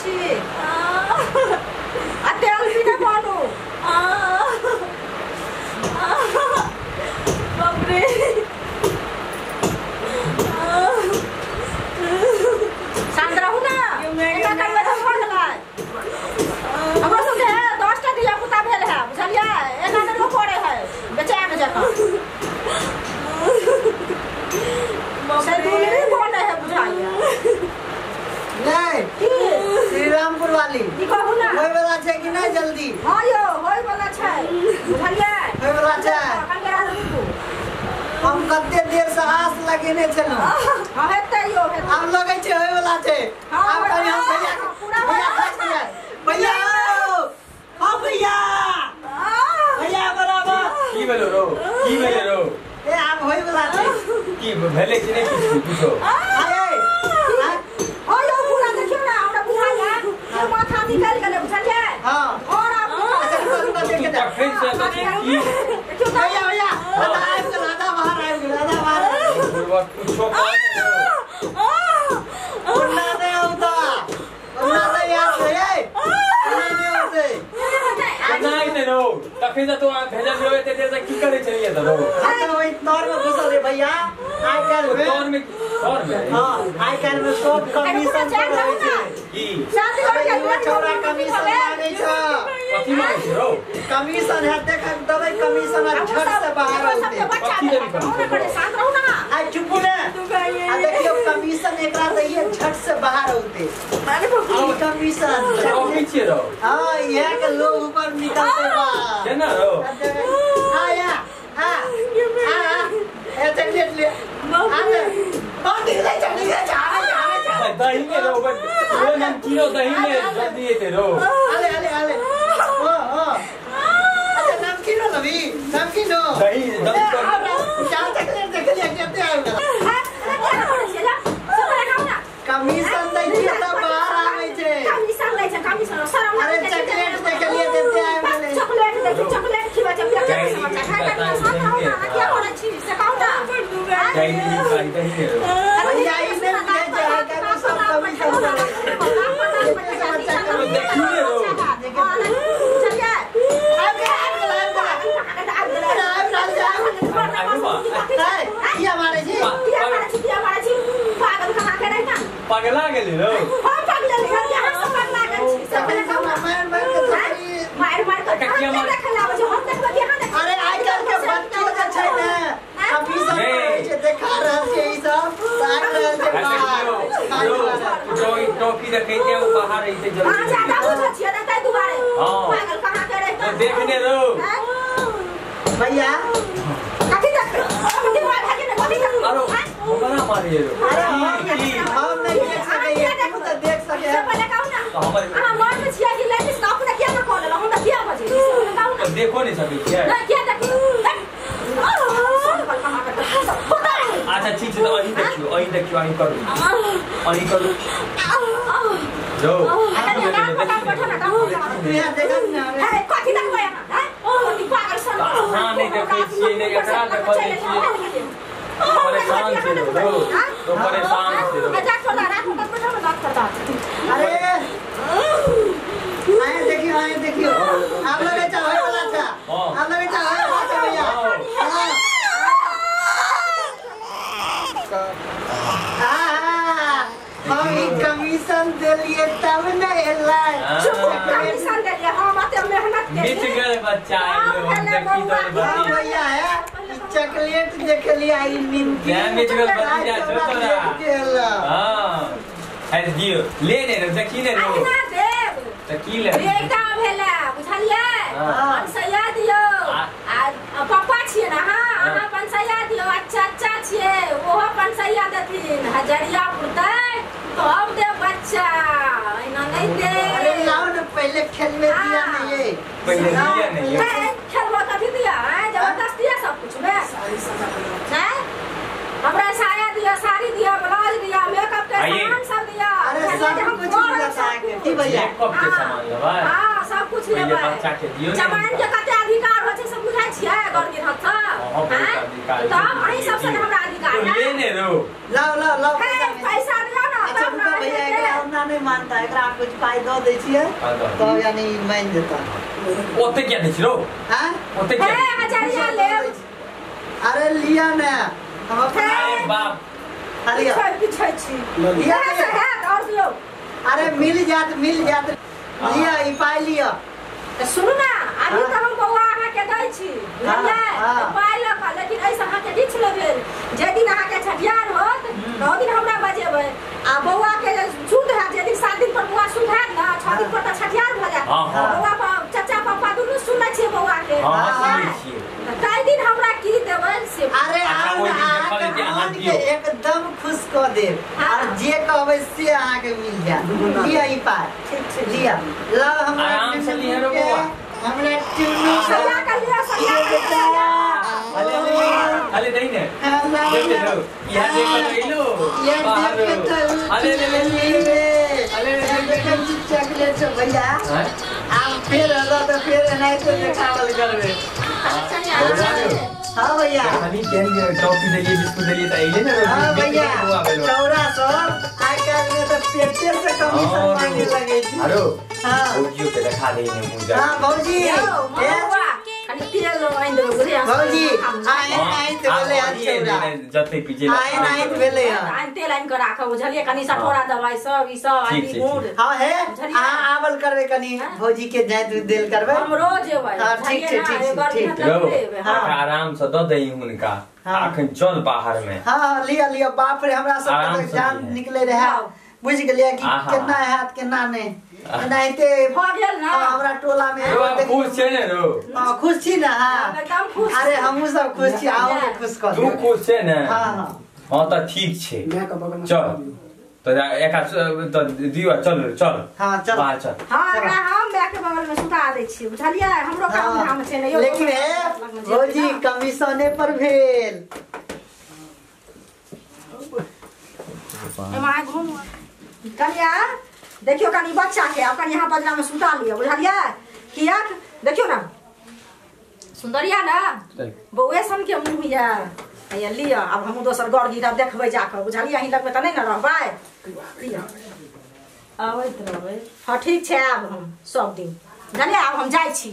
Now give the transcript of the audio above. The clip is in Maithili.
छी आ तेल भी नहि बनू बाप रे शांत रहू ना एना करबै तऽ भऽ गेलै हमरो सबके 10टा धिया पुता भेल है बुझलियै एना नहि लोक करै है बेचैन जकाँ से दुलरी बनै है बुझाइया नहीं श्रीरामपुर वाली की कहू ना होय वाला छै कि नहीं जल्दी हां यो होय वाला छै बुझलियै होय वाला छै हम कते देर से आस लगेने छलहुँ हां हेतै यो हेतै आब लगै छै होय वाला छै आब कनि हम भैया पूरा भैया खा भैया हां भैया भैया बराबर की भेलो रो की भेलो रो ए आब होय वाला छै की भेलै कि नहीं किछु पूछो आए हां यो पूरा देखियौ ना हमरा बुझाइया ये माथा निकल गेलै बुझलियै हां और आब अच्छा रुको देख के तखन से तऽ की देखियौ भैया भैया आधा आबि गेल आधा बाहर आबि गेल आधा बाहर पूछो ओना नहि औता ओना नहि याद है ओना नहि औतै नहि नहि रो तखन से तो भेजल रो एते देर से की करै छलियै तऽ रो अच्छा ओहि तौर में घुसल रे भैया आइ काल्हि में तौर में हां आइ काल्हि में सब कमीशन पर रहै छै की शादी छौड़ा कमीशन मांगै छै कथी मांगै छै रो कमीशन है देख देबै कमीशन आ झट से बाहर औतै कथी देबी कमीशन शांत रहू ना आइ चुपू ने आ देखियौ कमीशन एकरा दैयै झट से बाहर औतै अरे बाप कमीशन की छियै रो हां इहे के लोग ऊपर निकलते बा केना रो आया आ आ ए चॉकलेट ले आ आ निकलै छै निकलै छै आवे छै दही में रो ओ नमकीनो दही में जल्दी एते रो आले आले आले हां हां अच्छा नमकीनो लबी नमकीनो दही दही चार चॉकलेट देख लिया केते आबि गेल कमीशन दै छियै तऽ बाहर आबै छै कमीशन लै छै कमीशन शरम अरे चॉकलेट देख लिया केते आबि गेलै चॉकलेट देखि चॉकलेट खिबै छै प्याज के समाचार खाय के शांत रहू ना किया करै छी से कहू ना दही दही दही रो भैया ई नहि बुझै छै आइ काल्हि सब कमीशन देखिए रो पगला गेली रो हम पगला गेली अहाँ सब पगला गेल छी से पहिले कहू ना मार मार के मार मार के देखै आबै छै हम देखबै कि अहाँ देखबै अरे आइ काल्हि के बच्चो जे छै ने कमीशन करै छै देखा रहल छै ई सब ताक रहल छै बाहर टॉफी रखै छै ओ बाहर ऐसे जल्दी अहाँ ज्यादा बुझै छियै ने ताहि दुआरे पागल कहाँ के रहितै देखने रो भैया कथी देखबै कथी मार भागे ने कथी देखबै अरे हमरा मारिए रो अरे हम नहीं देख सकैए तू तऽ देख सकै से पहिले कहू ना अहाँ मर्द छियै कि लेडीज तऽ अपने किया ना कऽ लेलहुँ हम तऽ किया बजै छी से पहिले कहू ना देखो नहीं सकै छियै नहि किया देखबै अच्छा ठीक छै तऽ अहीं देखियौ अहीं देखियौ अहीं करू अहीं करू जो कथी देखबै अहाँ कथी पागल सन अहाँ नहि देखै छियै नहि एकरा देखऽ दै छियै परेशान छै रो तो परेशान छै रो अरे आए देखियो आए देखियो आप लोग अच्छा होय वाला अच्छा आप लोग अच्छा होय वाला अच्छा भैया हम ई कमीशन देलिए तब ने एलै चुप कमीशन देलिए हम एते मेहनत के मिट गेल बच्चा देखी तो हां भैया है चॉकलेट देख लिया ई निमकी मिट गेल बच्चा छोटरा हां है दियो ले ने रे देखी ने रो ना देब त की ले बेटा भेला बुझलियै पंसैया दियो आ पापा छियै ना हां अहाँ पंसैया दियो आ चाचा छियै ओहो पंसैया देथिन हजरिया पुरतै तब दे बच्चा एना नहीं दे अरे लाओ ना पहले खेलने दिया नहीं ये पहले दिया नहीं है खेलवा कथी दिया है जबरदस्ती है सब कुछ में हैं हमरा साया दिया साड़ी दिया ब्लाउज दिया मेकअप के सामान सब दिया अरे सब कुछ मिलता है की भैया मेकअप के सामान लेबै हां सब कुछ लेबै बच्चा के दियो जवान के कते अधिकार होइ छै सब बुझै छियै घर गृहस्थ सब तब अहीं सब से हमरा अधिकार है ले ने रो लाओ लाओ लाओ पैसा दियो ना अच्छा रुको भैया एकरा हम ना नहीं मानता एकरा कुछ पाई दऽ दै छियै तब यानी मान जेता। ओते किया दै छी रो? हां ओते किया? हे हजरिया लेब। अरे लिया ने हम अरे बाप लिया पीछे छी लिया से हैत और दियौ। अरे मिल जात लिया ई पाई लिया। त सुनू ना अभी त हम बौआ अहाँ के दै छी बुझलियै पाई लऽ कऽ, लेकिन एहिसँ अहाँ के किछु नहि भेल। जे दिन अहाँ के छठियार होत तऽ ओहि दिन हमरा बजेबै आ बौआ के शुद्ध हैत जे दिन 7 दिन पर बौआ शुद्ध हैत ना 6 दिन पर तऽ छठियार भऽ जायत। बौआ चचा पापा दुनू सुनै छियै बौआ के। हां सुनै छियै। ताहि दिन हमरा की देबै से? अरे आओ ना अहाँ के एकदम खुश कऽ देब और जे कहबै से अहाँ के मिल जायत। लिया ई पाई ठीक छै लिया लाओ हमरा आराम से लिया रे बौआ। हमरा चुन्नू सरिया कर लिया सरिया कर लिया। अरे अरे नहीं ने यहाँ देख कर लो अरे ले ले ले अरे ले चॉकलेट सब भैया आप फिर हलो तो फिर एनाहिते देखावल करबे। हां भैया खाली केन टॉफी देलिए बिस्कुट देलिए त अइले ने। हां भैया चौरा सब आइ काल्हि में त पेटे से कमीशन मांगे लगे छी। अरे हां भौजियो के देखा दे ने मुजा। हां भौजी कनी तेल आनि देबै बुझलियै। भौजी आइ आइ त भेलै हन चौरा जते पीजे आइ आइ त भेलै हन। आनि तेल आनि के राखब बुझलियै कनी सठोरा दवाई सब ई सब आनि गुड़। हां हे अहाँ आवल करबै कनी भौजी के जाय दूध देल करबै। हम रोज एबै। हां ठीक छै ठीक छै। हां आराम से the दही हुनका अखन चल बाहर में। हां लिया लिया बाप रे हमरा सब के जान निकले रहे बुझ गेलियै कि केना हैत केना नहीं एनाहिते भऽ गेल ना। हमरा टोला में खुश छै ने रो? हां खुश छी ना। हां एकदम खुश। अरे हमहु सब खुश छी आओ के खुश कर तू खुश छै ने? हां हां हां त ठीक छै चल त एका त दियो चल चल। हां चल बाहर चल। हां एकरा हम माय के बगल में सुता दै छी बुझलियै हमरो काम धाम छै ने। लेकिन हे भौजी कमीशने पर भेल। एमा घूम कनिया देखियो कनी बच्चा के अब कनी यहाँ पजरा में सुता लियो बुझलियै किया देखियो ना सुंदरिया ना बौए सन के मुँह या हैया लिअ अब हमहूँ दोसर गौर गिरब देखबै जाकऽ बुझलियै अहीं लगमे तऽ नहि ने रहबै लिअ आबैत रहबै। हाँ ठीक छै आब हम सब दिन बुझलियै आब हम जाइ छी।